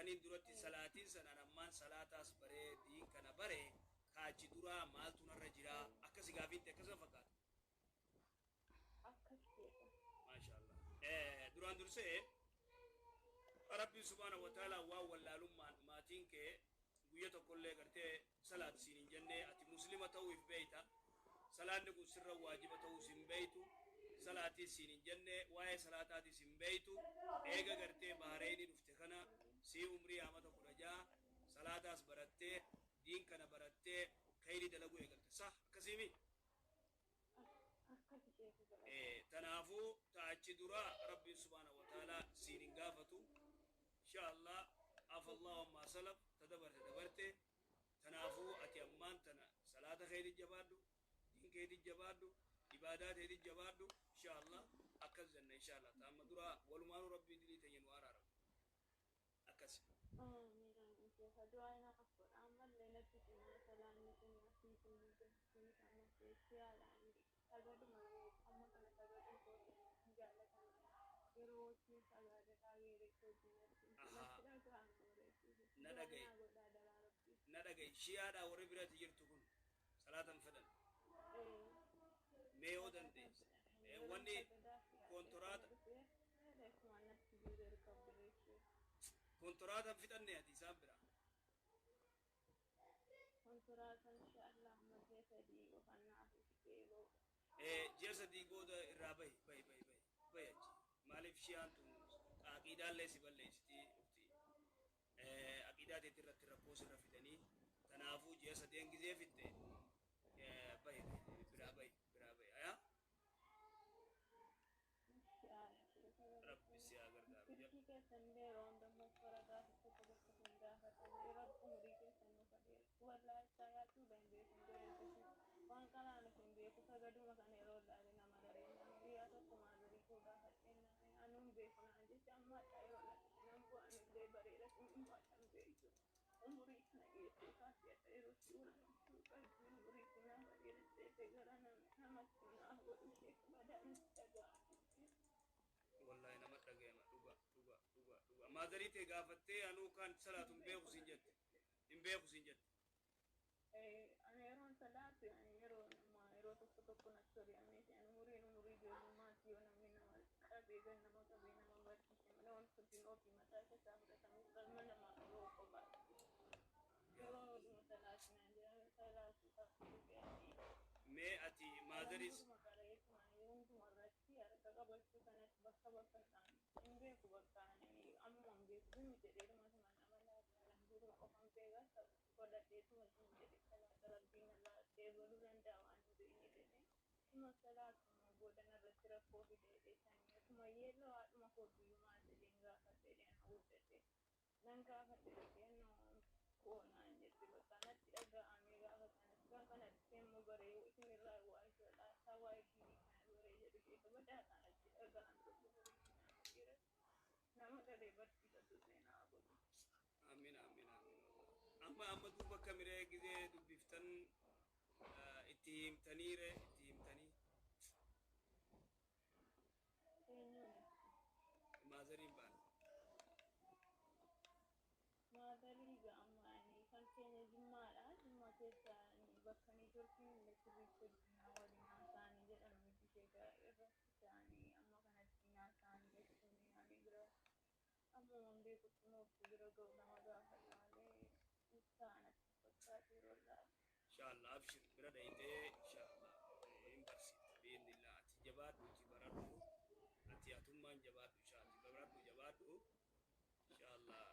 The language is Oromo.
Saniin duratti salaatiin sanaan ammaan salaataas baree diin kana bare kaachi duraa maaltu narra jiraa akkasi gaafiitti akkasuma fakkaata. Akkas jedha. Maasha Allah. Duraan dursee Rabbiin subhaanahu wa ta'ala waan wallaalummaan maatiin kee guyya tokkollee gartee salaat siin hin jenne, ati muslima ta'uu if beeyta. Salaanni kun sirra waajiba ta'uu sin beeytu. Salaatii siin hin jenne, waa'ee salaataatis hin beeytu. Eega gartee Bahareenii dhufte kana sii umrii amata 16 salaataas barattee diin kana barattee kheyrii dalaguu eegalte. Sah, akkasiimi? Akkasi sheeka galata. Tanaafuu ta achi duraa Rabbiin subhaanahu wa ta'ala siin hin gaafatu. Insha Allah, afa Allahu ammaa salaf, ta dabarte dabarte. Tanaafuu ati ammaan tana salaata keetit jabaadhu, diin keetit jabaadhu, ibaadaa teetit jabaadhu. Insha Allah akkas jenna insha Allah. Ta amma duraa walumaanuu Rabbii dilii teenya nu araaramu. Akkas. Amiin amiin sheeka, du'aa naaf godha, ammallee natti cimaa salaanni kun asiitiin muddachuun isaa natti siyaadhaan sagaduma amma kana sagaduu kootiin hin jaallatan, yeroo wajjin sagaadataa geeree wajjin natti natti dhaga'ama bareechiisa. Na du'aa dhaga'i. Naa godhaa daraa Rabbii. Na dhaga'i, shi'aadhaa warri biratti jirtu kun salaatan fedhan. Mee yoo dandeesse wanni koontoraata koontoraata hin fixanne ati isaan bira. Kontiraata inshallah amma ji'a 3 qofaan naaf fixee ba'u. Ji'a 3 booda irraa bahi, bahi, bahi, bahi, bahi achi. Maaliif shi'aan tun aqiidaallee si balleessiti ufti. Aqiidaa teetti irratti rakkoo sirra fidanii, tanaafuu ji'a sadeen gizee fixxe bahi, biraa bahi, biraa bahi ayaa. Rabbi si haa gargaaru. Silkii keessan illee yeroo hunda mokkora gaafa tokko bakka sin gaafadha jedhee, Rabbi umurii keessan nuuf haa dheeressu. Wallaahi isaa yaaduu dandeessu hin waan kanaan of hin beeku, sagaduma kana yeroo ilaalle nama dareenna guyyaa tokko maazarii koo gaafadheen anuu hin beeku naan jecha. Amma hadhaa yeroo natti nan bu'an illee bareeda sun immoo hadha hin beektu. Umurii kana geessee kaasee hadha yeroo si wal'aantu qalbii umurii kun naaf dheeressee gara namatti naaf godhu sheek badaa natti dhaga'ama. Wallahi nama dhagayama, dhuga, dhuga, dhuga, dhuga. Maazarii tee gaafattee anuu kan salaatu hin beeku siin jette. Hin beeku siin jette. Ani yeroon salaatu, ani yeroo nama yeroo tokko tokko natti tole. Ani umuriin umurii ijoollummaati, yoo namni nama qabee gan nama qabee nama barsiise malee wanti sun ofii mataa keessaa fudhatamu galma namaa qabuu qofaati. Yeroo dhuma salaatu naan jedhame salaatu qabdu. Mee ati maazaris Hunduma qareessuma hunduma irratti harka qabachuu kanas bakka bakka isaan hin beeku, bakka ani ammuma hin beeku, zimmi jedheetuma suma nama laata duruma qofan beeka godhadheetuma zimmi jedhe salaata Rabbiin irraa eegaluu danda'a waan hin beekne jedhee suma salaatuma booda narratti rakkoo fide jedhee suma yeelloo haadhuma kootiyyuu maal jedheen gaafadhe jedhee guddadhe nan gaafadhe jedhee koo naan jette. Bakka natti dhaga'amee gaafa sanas gaafa na dhufee immoo baree isinirraa waa isa waa'ee diinii kana baree jedhu keessa badaadhaan natti dhaga'ame nama galee barsiisatu seenaa godhu. Amiin, amiin, amiin. Amma amma duuba kamiree gizee dubbiftan itti himtaniire, itti himtanii? Eenyuun? Maazariin baana. Maazarii ga'amanii kan keenya Jimmaadha. Jimma keessa bakka niitworkiin illee sirriitti hojjennaa waliin haasa'anii jedhan miti ishee irratti ta'anii amma kanatti haasa'anii jechuun ani bira amma waan beekutti mooftu bira ga'u nama gaafadha malee ta'anatti fakkaate yeroo ilaalu. Inshallah, abshir, bira dhayitee inshallah hin barsiifta biiznillah. Ati jabaadhu, ati baradhu, ati atummaan jabaadhu, inshallah, ati baradhu, jabaadhu, inshallah.